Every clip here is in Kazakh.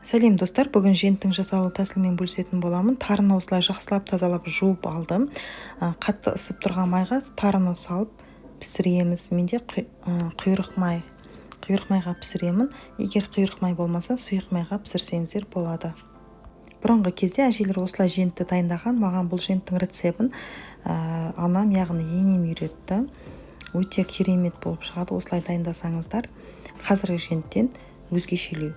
Сәлем, достар! Бүгін жентің жасалу тәсілімен бөлісетін боламын. Тарыны осылай жақсылап тазалап, жуып алдым. Қатты ысып тұрған майға тарыны салып пісіреміз. Менде құйрық май, құйрық майға пісіремін. Егер құйрық май болмаса, сұйық майға пісірсеңіздер болады. Бұрынғы кезде әжелер осылай жентті дайындаған. Маған бұл женттің рецебін анам, яғни енем үйретті. Өте керемет болып шығады осылай дайындасаңыздар, қазіргі женттен өзгешелеу.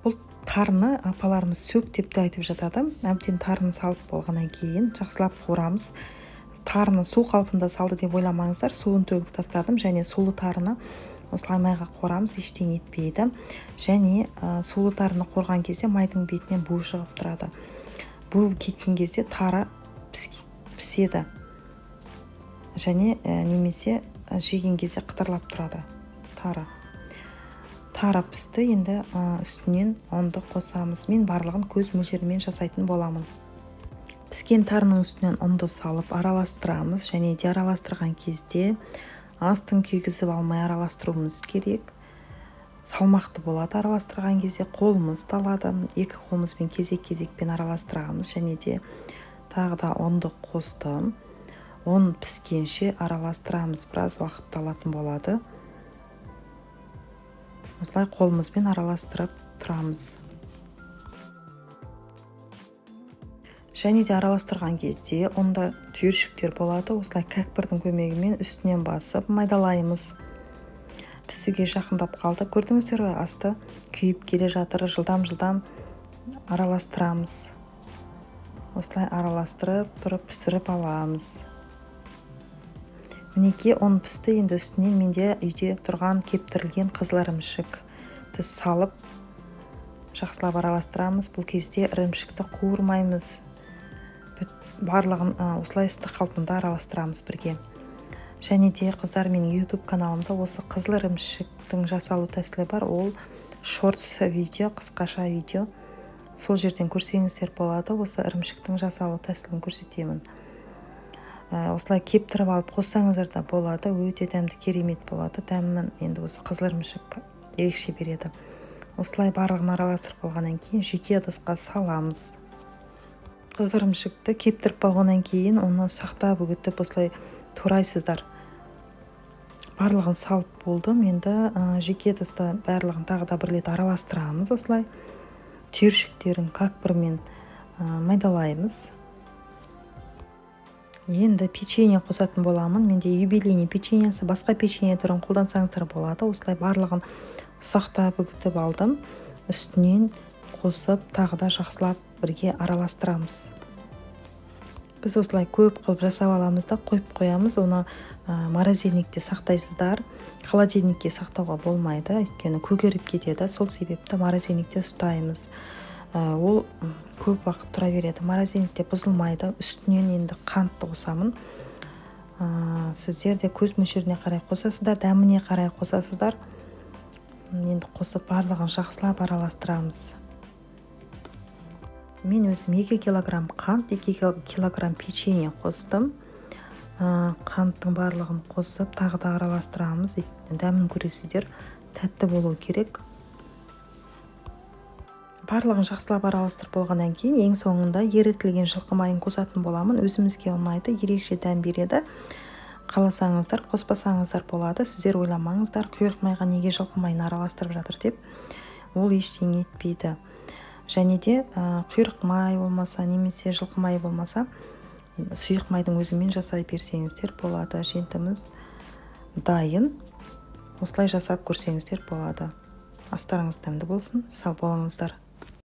Бұл тарыны апаларымыз сөк деп те айтып жатады. Әбден тарыны салып болғаннан кейін жақсылап қуырамыз. Тарыны су қалпында салды деп ойламаңыздар, суын төгіп тастадым. Және сулы тарыны осылай майға қуырамыз, ештеңе етпейді. Және сулы тарыны қуырған кезде майдың бетінен бу шығып тұрады. Бу кеткен кезде тары піседі және немесе жеген кезде қытырлап тұрады тары. Тары пісті, енді үстінен ұнды қосамыз. Мен барлығын көз мөлшерімен жасайтын боламын. Піскен тарының үстінен ұнды салып араластырамыз. Және де араластырған кезде астын күйгізіп алмай араластыруымыз керек. Салмақты болады, араластырған кезде қолымыз талады. Екі қолымызбен кезек кезекпен араластырамыз. Және де тағы да ұнды қостым. Ұн піскенше араластырамыз, біраз уақыт алатын болады. Осылай қолымызбен араластырып тұрамыз. Және де араластырған кезде ұнда түйіршіктер болады. Осылай кәкпірдің көмегімен үстінен басып майдалаймыз. Пісуге жақындап қалды, көрдіңіздер ғой, асты күйіп келе жатыр. Жылдам жылдам араластырамыз. Осылай араластырып тұрып пісіріп аламыз. Мінекей, ұн пісті. Енді үстінен менде үйде тұрған кептірілген қызыл ірімшікті салып, жақсылап араластырамыз. Бұл кезде ірімшікті қуырмаймыз, барлығын осылай ыстық қалпында араластырамыз бірге. Және де, қыздар, менің YouTube каналымда осы қызыл ірімшіктің жасалу тәсілі бар. Ол шортс видео, қысқаша видео, сол жерден көрсеңіздер болады. Осы ірімшіктің жасалу тәсілін көрсетемін. Осылай кептіріп алып қоссаңыздар да болады, өте дәмді, керемет болады. Дәмін енді осы қызыл ірімшік ерекше береді. Осылай барлығын араластырып болғаннан кейін жеке ыдысқа саламыз. Қызыл ірімшікті кептіріп болғаннан кейін оны ұсақтап үгітіп, осылай турайсыздар. Барлығын салып болдым. Енді жеке ыдыста барлығын тағы да бір рет араластырамыз. Осылай түйіршіктерін кәкпірмен майдалаймыз. Енді печенье қосатын боламын. Менде юбилейный печеньесі, басқа печенье түрін қолдансаңыздар болады. Осылай барлығын ұсақтап үгітіп алдым. Үстінен қосып, тағы да жақсылап бірге араластырамыз. Біз осылай көп қылып жасап аламыз да, қойып қоямыз. Оны морозильникте сақтайсыздар, холодильникке сақтауға болмайды, өйткені көгеріп кетеді. Сол себепті морозильникте ұстаймыз. Ол көп уақыт тұра береді морозильникте, бұзылмайды. Үстінен енді қантты қосамын. Сіздер де көз мөлшеріне қарай қосасыздар, дәміне қарай қосасыздар. Енді қосып, барлығын жақсылап араластырамыз. Мен өзім 2 килограмм қант, 2 килограмм печенье қостым. Қанттың барлығын қосып, тағы да араластырамыз. Дәмін көресіздер, тәтті болу керек. Барлығын жақсылап араластырып болғаннан кейін ең соңында ерітілген жылқы майын қосатын боламын. Өзімізге ұнайды, ерекше дәм береді. Қаласаңыздар, қоспасаңыздар болады. Сіздер ойламаңыздар, құйрық майға неге жылқы майын араластырып жатыр деп, ол ештеңе етпейді. Және де құйрық май болмаса немесе жылқы майы болмаса, сұйық майдың өзімен жасай берсеңіздер болады. Жентіміз дайын. Осылай жасап көрсеңіздер болады. Астарыңыз дәмді болсын, сау болыңыздар!